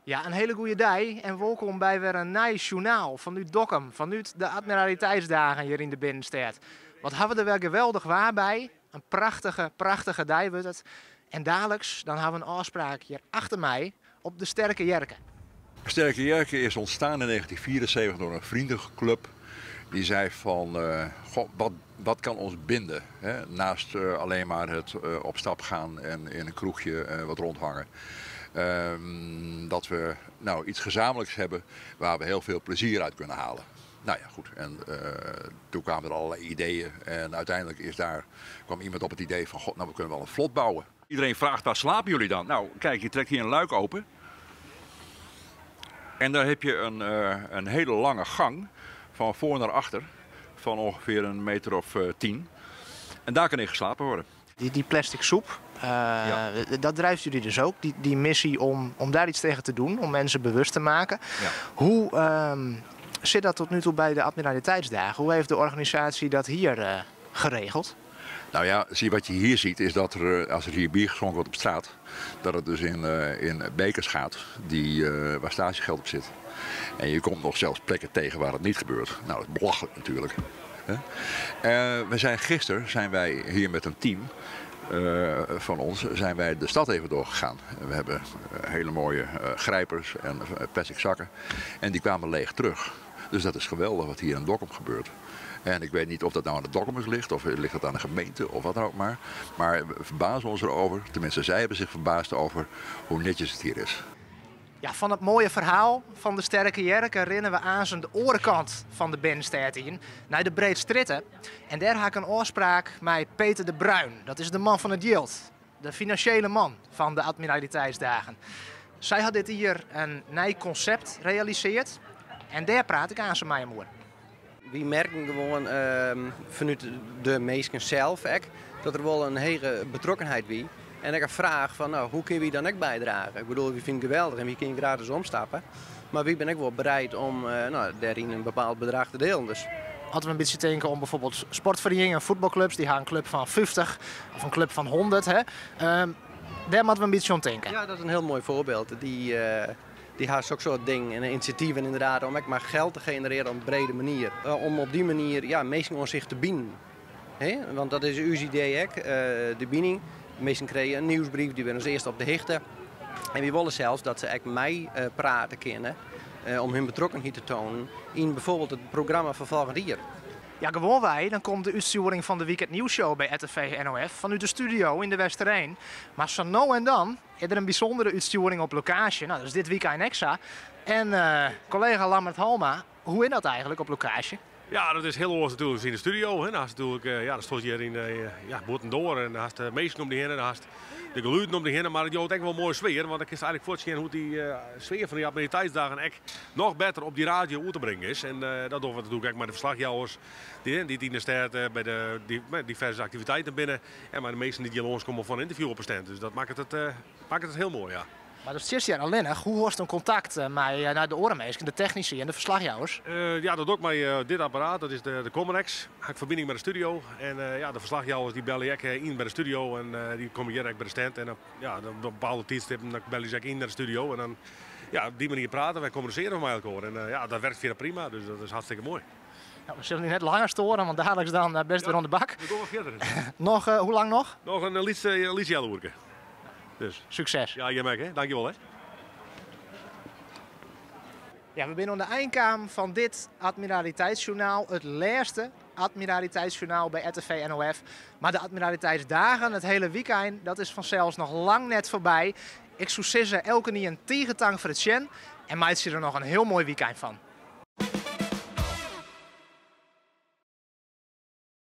Ja, in hiele goede dei en wolkom by wer in nij sjoernaal fanút Dokkum, fanút de Admiraliteitsdagen hjir yn de binnenstêd. Wat ha we der wer geweldich waar by. In prachtige, prachtige dei wurdt it. En daliks dan ha we in ôfspraak hjir achter my op de Sterke Jerke. Sterke Jerke is ontstaan in 1974 door een vriendenclub. Die zei van, goh, wat kan ons binden? Hè? Naast alleen maar het op stap gaan en in een kroegje wat rondhangen. Dat we nou iets gezamenlijks hebben waar we heel veel plezier uit kunnen halen. Nou ja, goed. En toen kwamen er allerlei ideeën. En uiteindelijk kwam iemand op het idee van, god, nou, we kunnen wel een vlot bouwen. Iedereen vraagt, waar slapen jullie dan? Nou, kijk, je trekt hier een luik open. En daar heb je een hele lange gang van voor naar achter. Van ongeveer een meter of 10. En daar kan in geslapen worden. Die plastic soep, dat drijft jullie dus ook. Die missie om daar iets tegen te doen, om mensen bewust te maken. Hoe zit dat tot nu toe bij de Admiraliteitsdagen? Hoe heeft de organisatie dat hier geregeld? Nou ja, zie, wat je hier ziet is dat er, als er hier bier geschonken wordt op straat, dat het dus in bekers gaat waar statiegeld op zit. En je komt nog zelfs plekken tegen waar het niet gebeurt. Nou, dat is belachelijk natuurlijk. Hè? Gisteren zijn wij hier met een team van ons zijn wij de stad even doorgegaan. We hebben hele mooie grijpers en plastic zakken en die kwamen leeg terug. Dus dat is geweldig wat hier in Dokkum gebeurt. En ik weet niet of dat nou aan de Dokkumers ligt of ligt dat aan de gemeente of wat dan ook maar. Maar we verbazen ons erover, tenminste zij hebben zich verbaasd over hoe netjes het hier is. Ja, van het mooie verhaal van de Sterke Jerke rennen we aan zijn de orenkant van de binnenstad in, naar de Breedstritten. En daar ha ik in ôfspraak met Peter de Bruin. Dat is de man van het jild, de financiële man van de Admiraliteitsdagen. Zij had dit hier een nieuw concept gerealiseerd en daar praat ik aan zijn mij oer. We merken gewoon vanuit de mensen zelf ook, dat er wel een hele betrokkenheid is. En ik een vraag van, nou, hoe kunnen we dan ook bijdragen? Ik bedoel, we vinden het geweldig en we kunnen gratis omstappen. Maar wie ben ik wel bereid om daarin een bepaald bedrag te delen. Dus. Hadden we een beetje denken om bijvoorbeeld sportverenigingen en voetbalclubs, die gaan een club van 50 of een club van 100. Hè? Daar moeten we een beetje om denken. Ja, dat is een heel mooi voorbeeld. Die heeft ook zo'n ding en initiatieven inderdaad om ook maar geld te genereren op een brede manier. Om op die manier, ja, mensen om zich te binden. Hè? Want dat is uw idee ook, de binding. Mensen kregen een nieuwsbrief, die werden als eerste op de hichte. En we willen zelfs dat ze ook mij praten kunnen om hun betrokkenheid te tonen in bijvoorbeeld het programma van volgend jaar. Ja, gewoon wij, dan komt de uitsturing van de Weekend Nieuws Show bij RTV NOF vanuit de studio in de Westereen. Maar zo nou en dan is er een bijzondere uitsturing op locatie. Nou, dat is dit weekend extra. En collega Lammert Halma, hoe is dat eigenlijk op locatie? Ja, dat is heel anders natuurlijk in de studio. Hè. Daar is natuurlijk, ja, daar stond je hier in ja, Boetendoor en daar is de meesten om die heen en daar is de geluiden om die heen. Maar het is ook wel een mooie sfeer, want ik is eigenlijk voortzien hoe die sfeer van die Admiraliteitsdagen echt nog beter op die radio uit te brengen is. En dat doen we natuurlijk ook met de verslagjouwers die in de stad bij de met diverse activiteiten binnen. En maar de meesten die hier langs komen voor een interview op een stand. Dus dat maakt het heel mooi, ja. Maar dat is jaar alleen, hè? Hoe hoort een contact met naar de orenmeester, de technici en de verslagjouwers? Ja, dat ook met dit apparaat, dat is de Comrex. Heb ik verbinding met de studio. En de verslagjouwers die bellen ik in bij de studio en die komen hier bij de stand. En dan, ja, dan op bepaalde tijdstippen dan bellen ze in naar de studio. En dan, ja, op die manier praten, wij communiceren met elkaar. En dat werkt via prima, dus dat is hartstikke mooi. Nou, we zullen nu net langer storen, want dadelijk dan best weer aan de bak. We gaan verder. Nog, hoe lang nog? Nog een liedje. Dus. Succes. Ja, jij merkt, hè? Dankjewel, hè. Ja, we zijn aan de eindkamer van dit Admiraliteitsjournaal. Het laatste Admiraliteitsjournaal bij RTV NOF. Maar de Admiraliteitsdagen, het hele weekend, dat is vanzelfs nog lang net voorbij. Ik zou zeggen, elke niet een tegentank voor het Sjen. En maakt ze er nog een heel mooi weekend van.